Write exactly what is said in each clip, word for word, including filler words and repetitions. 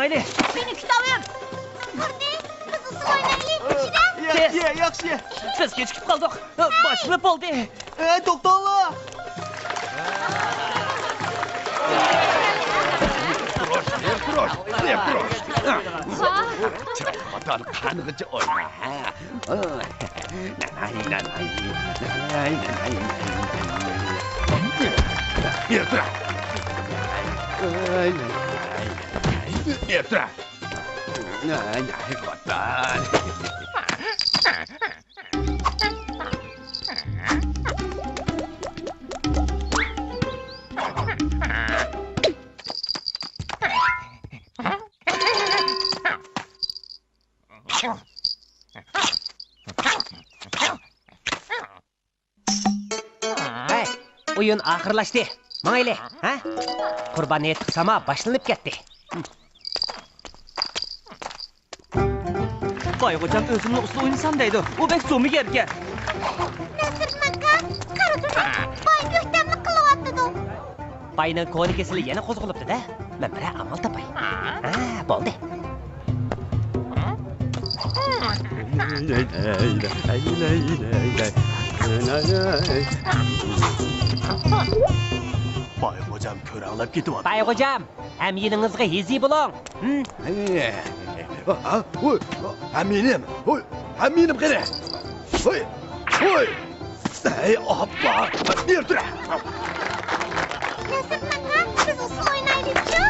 ئەلى. مېنىڭ كىتابىم. قۇردى، بىز ئۇسسۇل ئوينايلى، ئىچىدە. يا، تېز. يا، ياخشى. بىز كېچىكىپ قالدۇق. باشلىنىپ بولدى. ئە، توختاڭلار. رېپروش، رېپروش، رېپروش. چىرايلىق خوتۇن، قانغىچە ئوينا، ھە. ئاي، ناناي، ناناي، ناناي، ناناي، ناناي. ياتىرا. ئاي، ناناي، ناناي. ياتىرا. ناناي، خوتۇن. ھەي، ئويۇن ئاخىرلاشتى. ماڭايلى، ھە؟ قۇربان ھېيت ساما باشلىنىپ كەتتى. بايغوجام ئۆزۈمنى ئۇسسۇل ئوينىسام دەيدۇ. ئۇ بەك سومىگەركەن. نەسىردىن ئاكا، قارىدىمۇ؟ باي بۆھتەنلىق قىلىۋاتىدۇ. باينىڭ كونا كېسىلى يەنە قوزغىلىپتۇ-دە. مەن بىرەر ئامال تاپاي. ھە، بولدى. بايغوجام كۆرەڭلەپ كېتىۋاتىدۇ. بايغوجام، ھەميىنىڭىزغا ھېزى بولۇڭ. ھە؟ ھە؟ ھە؟ ھوي، ھەميىنىم. ھوي، ھەميىنىم قېنى؟ ھوي، ھوي. ھەي، ئاپا، بېرىپ تۇرە. نەسىردىن ئاكا، بىز ئۇسسۇل ئوينايلىچۇ؟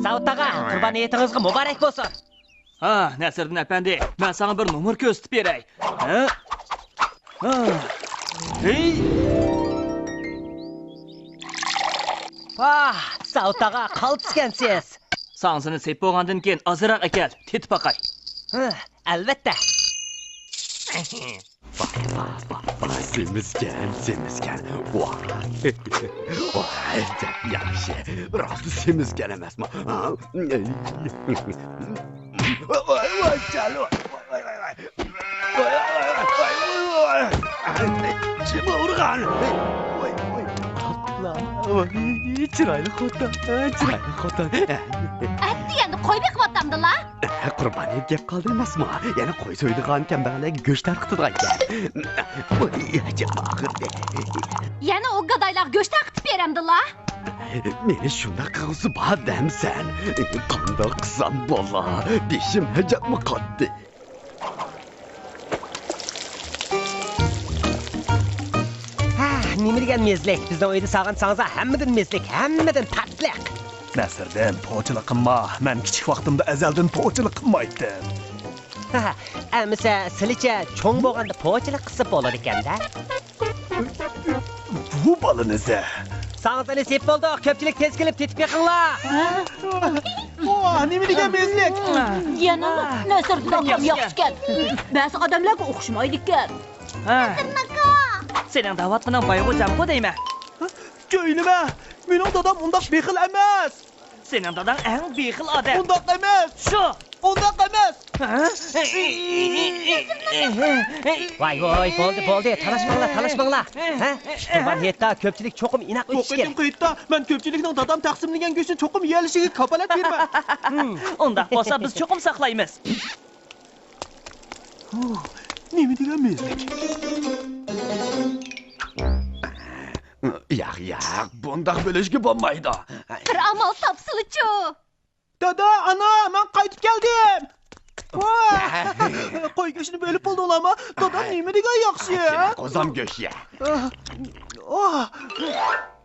ساۋۇت ئاغا، قۇربان ھېيتىڭىزغا مۇبارەك بولسۇن! ھا، نەسىردىن ئەپەندى، مەن ساڭا بىر نومۇر كۆرسىتىپ بېرەي. ھە؟ ھا. ھېي! پاھ، ساۋۇت ئاغا، قالتىسكەنسىز. ساڭزىنى سېپ بولغاندىن كېيىن ئازراق ئەكەل، تېتىپ باقاي. ھە، ئەلۋەتتە. ۋاھ، ۋاھ، ۋاھ، ۋاھ، سېمىزكەن، سېمىزكەن. ۋاھ. ۋاھ، ئەجەب ياخشى. راست سېمىزكەن ئەمەسمۇ؟ ھا؟ ۋاي، ۋاي، چالى، ۋاي، ۋاي، ۋاي، ۋاي. ۋاي، ۋاي، ۋاي، ۋاي، ۋاي. كىم ئۇرغان؟ ۋاي، ۋاي. ئاپلا، ۋاي، چىرايلىق خوتۇن، چىرايلىق خوتۇن. ئەتتى ئەمدى قوي بېقىۋاتامدىلا. قۇربان ھېيت كەپ قالدى ئەمەسمۇ؟ يەنە قوي سويىدىغان، كەمبەغەللەرگە گۆش تارقىتىدىغان گەپ. ئوي، ئەجەب ئاغرىدى. يەنە ئۇ گادايلارغا گۆش تارقىتىپ بېرەمدىلا. مېنى شۇنداق قىلغۇسى بار دەمسەن؟ قانداق قىلسام بولا؟ بېشىم ھەجەپمۇ قاتتى. ھە، نېمە دېگەن مېزىلىك؟ بىزنىڭ ئۆيدە سالغان ساڭزا ھەممىدىن مېزىلىك، ھەممىدىن تاتلىق. نەسىردىن، پوچىلىق قىلما. مەن كىچىك ۋاقتىمدا ئەزەلدىن پوچىلىق قىلمايتتىم. ھە، ئەمىسە سىلىچە چوڭ بولغاندا پوچىلىق قىلسا بولىدىكەن-دە. بۇ بالىنى زە. ساڭزىنى سېپ بولدۇق، كۆپچىلىك تېز كېلىپ تېتىپ بېقىڭلار. ۋاھ، نېمە دېگەن مېزىلىك! يەنىمۇ نەسىردىن ئاكام ياخشىكەن. بەزى ئادەملەرگە ئوخشىمايدىكەن. ھە. نەسىردىن ئاكا! سېنىڭ دەۋاتقىنىڭ بايغۇ جامغۇ دەيمەن. كۆيلىمە! مېنىڭ دادام ئۇنداق بېخىل ئەمەس! سېنىڭ داداڭ ئەڭ بېخىل ئادەم. ئۇنداق ئەمەس! شۇ! ئۇنداق ئەمەس! ھە؟ ۋاي، ۋاي، بولدى، بولدى، تالاشماڭلار، تالاشماڭلار. ھە؟ قۇربان ھېيتتا كۆپچىلىك چوقۇم ئىناق بۇ ئۆتۈشكە قېتىمقى ھېيتتا مەن كۆپچىلىكنىڭ دادام تەقسىملىگەن گۆشنى چوقۇم يېيەلىشىگە كاپالەت بېرىمەن. ھىم، ئۇنداق بولسا بىز چوقۇم ساقلايمىز. ھۇ، نېمە دېگەن مېزىلىك؟ ياق، ياق، بۇنداق بۆلۈشكە بولمايدۇ. بىر ئامال تاپسىلىچۇ. دادا، ئانا، مەن قايتىپ كەلدىم. ۋا! قوي گۆشىنى بۆلۈپ بولدۇڭلارمۇ؟ دادام نېمە دېگەن ياخشى، ھە؟ قوزام گۆش يە. ئاھ، ئاھ.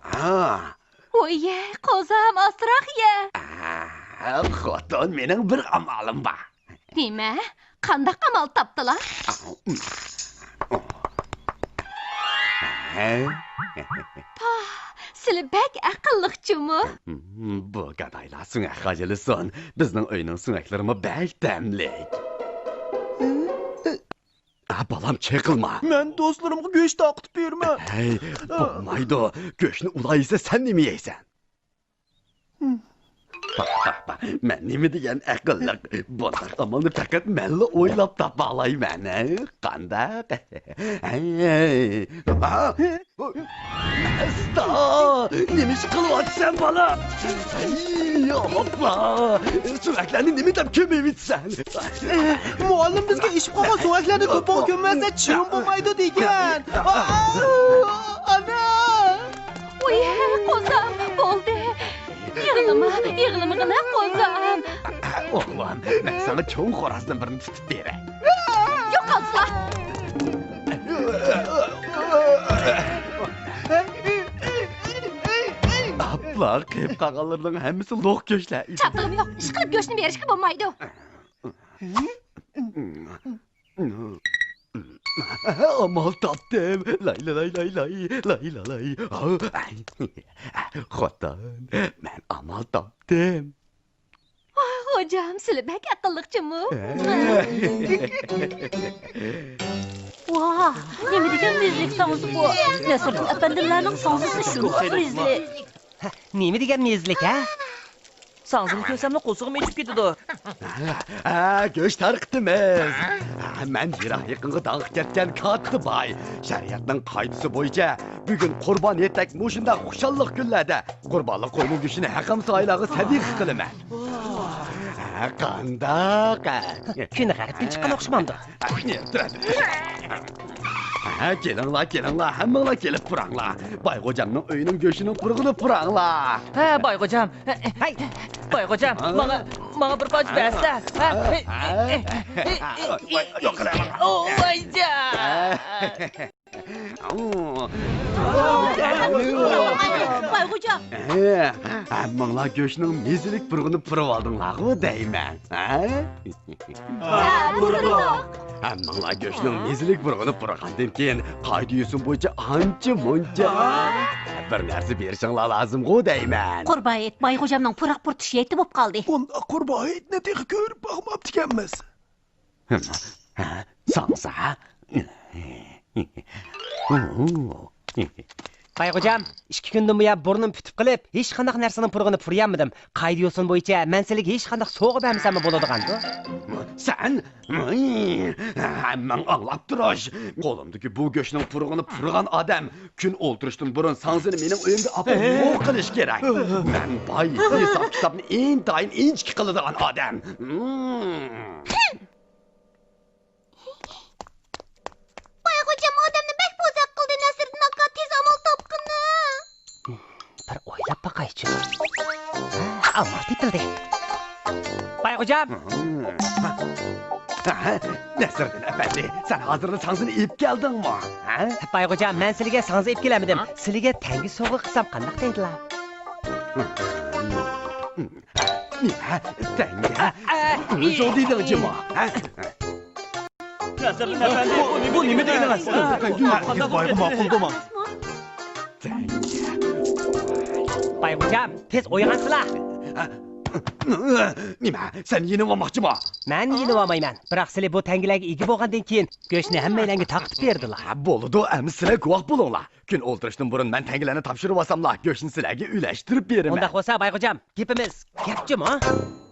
ھا. ۋوي، قوزام، ئاستىراق يە. ئاھ، خوتۇن، مېنىڭ بىر ئامالىم بار. نېمە؟ قانداق ئامال تاپتىلا؟ ھە؟ پاھ، سىلى بەك ئەقىللىق جۇمۇ. بۇ گادايلار سۆڭەك خاجىلىسۇن. بىزنىڭ ئۆينىڭ سۆڭەكلىرىمۇ بەك تەملىك. ھە، بالام، چېقىلما. مەن دوستلىرىمغا گۆش تارقىتىپ بېرىمەن. ھەي، بولمايدۇ. گۆشنى ئۇلار يېسە، سەن نېمە يەيسەن؟ ھىم. مەن نېمە دېگەن ئەقىللىق. بۇنداق ئامالنى پەقەت مەنلا ئويلاپ تاپالايمەن. ھە؟ قانداق؟ ھە؟ ئاستا! نېمە ئىش قىلىۋاتىسەن، بالا؟ ھەي، ئاپلا! سۆڭەكلەرنى نېمە دەپ كۆمۈۋېتىسەن؟ مۇئەللىم بىزگە ئېشىپ قالغان سۆڭەكلەرنى توپىغا كۆممەسە چىۋىن بولمايدۇ دېگەن. ئانا! ۋاي، قوزام، بولدى. يىغلىما، يىغلىمىغىنە، قوزام. ئوغلۇم، مەن ساڭا چوڭ خورازدىن بىرنى تۇتۇپ بېرەي. يوقالسىلا! ئاپلا، قېلىپ قالغانلىرىنىڭ ھەممىسى لوق گۆشلەر ئىدى. چاتىقىم يوق، ئىشقىلىپ گۆشنى بېرىشكە بولمايدۇ. ئامال تاپتىم. لاي لاي لاي لاي لاي لاي لاي. خوتۇن، مەن ئامال تاپتىم. ۋاھ، خوجام، سىلى بەك ئەقىللىق جۇمۇ. ۋاھ، نېمە دېگەن مېزىلىك ساڭزا بۇ؟ نەسىردىن ئەپەندىملەرنىڭ ساڭزىسى شۇنداق مېزىلىك. ھە، نېمە دېگەن مېزىلىك، ھە؟ ساڭزىنى كۆرسەملا قورسىقىم ئېچىپ كېتىدۇ. ھە، گۆش تارقىتىمىز. ھە، مەن يىراق يېقىنغا داڭقى كەتكەن كاتتا باي. شەرىئەتنىڭ قائىدىسى بويىچە بۈگۈن قۇربان ھېيتتەك مۇشۇنداق خۇشاللىق كۈنلەردە قۇربانلىق قوينىڭ گۆشىنى ھەققانساھىلارغا سەدىقە قىلىمەن. ھە، قانداق؟ كۈن غەربتىن چىققان ئوخشىمامدۇ؟ ھە، كېلىڭلار، كېلىڭلار، ھەممىڭلار كېلىپ پۇراڭلار. باي غوجامنىڭ ئۆيىنىڭ گۆشىنىڭ پۇرىقىنى پۇراڭلار. ھە، باي غوجام. ھەي، باي غوجام، ھە؟ ماڭا، ماڭا بىر پارچە بەرسە. ھە؟ ھە؟ ۋاي، يوق قىلىڭ. ۋايجان. باي غوجام. ھەممىڭلار گۆشنىڭ مېزىلىك پۇرىقىنى پۇرىۋالدىڭلارغۇ دەيمەن. ھە؟ ھە، پۇرىدۇق. ھەممىڭلار گۆشنىڭ مېزىلىك پۇرىقىنى پۇرىغاندىن كېيىن، قائىدە-يوسۇن بويىچە ئانچە مۇنچە بىر نەرسە بېرىشىڭلار لازىمغۇ دەيمەن. قۇربان ھېيت باي غوجامنىڭ پۇراق پۇرىتىش ھېيتى بولۇپ قالدى. بۇنداق قۇربان ھېيتنى تېخى كۆرۈپ باقماپتىكەنمىز. ھە، ساڭزا. باي غوجام، ئىككى كۈندىن بۇيان بۇرنۇم پۈتۈپ قېلىپ، ھېچقانداق نەرسىنىڭ پۇرىقىنى پۇرىيالمىدىم. قائىدە-يوسۇن بويىچە مەن سىلىگە ھېچقانداق سوۋغا بەرمىسەممۇ بولىدىغاندۇ؟ سەن؟ ھەممەڭ ئاڭلاپ تۇرۇش. قولۇمدىكى بۇ گۆشنىڭ پۇرىقىنى پۇرىغان ئادەم كۈن ئولتۇرۇشتىن بۇرۇن ساڭزىنى مېنىڭ ئۆيۈمگە ئاپىرىپ سوۋغا قىلىشى كېرەك. مەن باي، ھېساب-كىتابنى ئىنتايىن ئىنچىكە قىلىدىغان ئادەم. باي غوجام ئادەمنى بەك بوزەك قىلدى، نەسىردىن ئاكا، تېز ئامال تاپقىنا. بىر ئويلاپ باقايچۇ. ھە، ئامال تېپىلدى. باي غوجام. ھە، نەسىردىن ئەپەندى، سەن ھازىرلا ساڭزىنى ئېلىپ كەلدىڭمۇ؟ ھە؟ باي غوجام، مەن سىلىگە ساڭزا ئېلىپ كېلەلمىدىم. سىلىگە تەڭگە سوۋغا قىلسام قانداق دەيدىلا؟ نېمە؟ تەڭگە؟ ئە، ئە، شۇ دېدىڭ جۇمۇ، ھە؟ نەسىردىن ئەپەندى، بۇ، بۇ نېمە دېگىنىڭىز؟ تەڭگە، بايغا ماقۇلدۇما؟ تەڭگە. باي غوجام، تېز ئويغانسىلا! نېمە؟ سەن يېنىۋالماقچىما؟ مەن يېنىۋالمايمەن. بىراق سىلى بۇ تەڭگىلەرگە ئىگە بولغاندىن كېيىن، گۆشنى ھەممەيلەنگە تارقىتىپ بېرىدىلا. بولىدۇ، ئەمدى سىلەر گۇۋاھ بولۇڭلار. كۈن ئولتۇرۇشتىن بۇرۇن مەن تەڭگىلەرنى تاپشۇرۇۋالساملا، گۆشنى سىلەرگە ئۈلەشتۈرۈپ بېرىمەن. ئۇنداق بولسا، باي غوجام، گېپىمىز گەپ جۇمۇ.